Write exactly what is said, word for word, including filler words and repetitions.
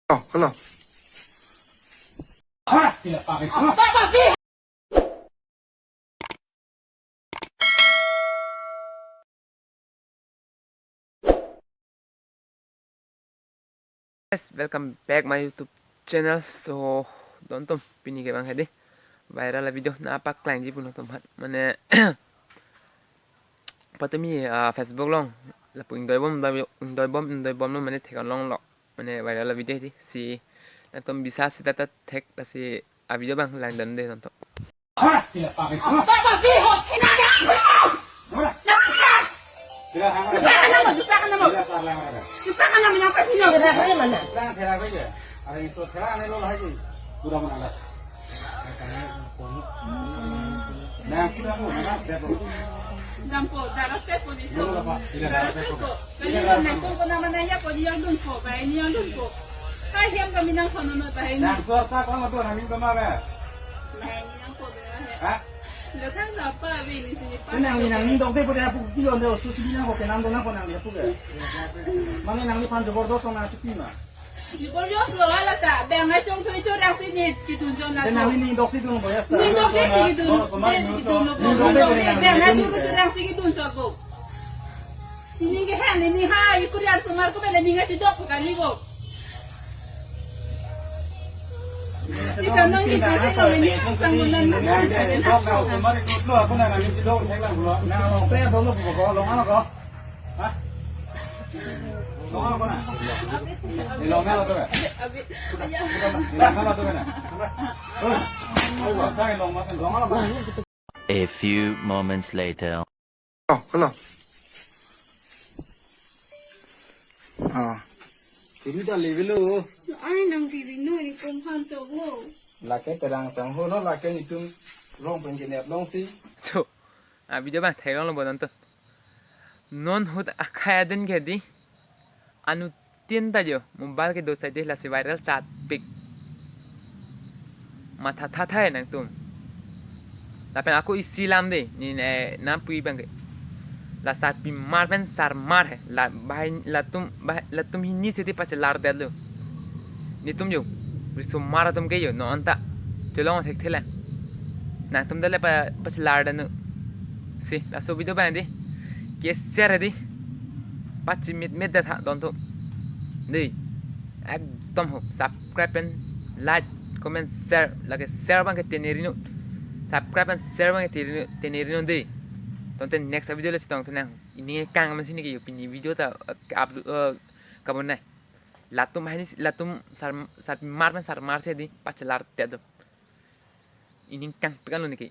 Oh, hello. Guys, welcome back my YouTube channel. So, don atum, pini ke bang hedi viral a video nangpaklangji pu atum aphan. Mane patumi, ah, Facebook along lapu ingdoibom, ingdoibom, ingdoibom lo, mane thek-an longlo. Mane viral a video hedi, si nangtum bisa seta ta thek, lasi a video bang langdunde nangtum. Dampo, darat tepo ni. Darat tepo. Kali ni nangkung ko nama naya po ni yang dun po, bayi ni yang dun po. Hai hiam kami nang kono no bayi ni. Nang suar ta kong tu nang min kama be. Bayi ni nang po be. Ha? Lo kan apa be ni sini pa. Nang ni nang min dok de po de apu kilo de osu sini nang ko kenam do nang ko nang dia pu ke. Mane nang ni pan jobor do tong nang chuti ma. Ni bor yos lo ala ta, bang a chong thui chorang si ni kidun jon na. Te nang ni dok si dun boya sa. Ni dok si kidun, ni kidun lo bo. Ni dok si kidun. Bang a chong thui chorang si kidun chot bo. Ni ni ke han ni ha, i kurian sumar ko bele ni ngai si dok ko kali bo. Ita nang ni kuri ko ni sang mo nan. Nang dok na sumar ko lo, ako na nang ni dok thek lang lo. Na lo pe dolo ko ko lo ano ko. Ha? Long ano ko na? Ni long ano to be? Long ano to be na? Oh, oh, dai long ma, long ano ba? A few moments later. Oh, hello. Ah. Tiri ta level lo. Ai nang tiri no ni kum han cho bo. Lake terang sang ho no lake ni tum long pen ke nep long si. So, a video bang thek longlo bo don atum. Non ahut akhai aden ke di. Anuttin ta jo mobile kedo side lasi viral chatpik. Matha thatha nangtum. Lapen ako isi lam de ni ne nampui bang ke. La sarpimar pen sarmar he. La bahai latum bah, latum hini siti pachelar det lo. Nitum jo. Risomar atum ke jo non ta. Cholong thekthelang. Nangtum dale pa pachelar det no. Si, laso video bang di. Keser di. Pachimitmit det ha don atum. Di. Ekdom ho. Subscribe pen like, comment, share. Lake share bang ke teneri no. Subscribe pen share bang ke teneri no, teneri no di. Tangte next video le chetong tonang. Ini kang amen sini ke yo pini video ta, eh, upload, eh, kabon nai. Latum hai ni latum sar, sarpimar pen sarmar si di pachelar det do. Ini kangpik an lo niki.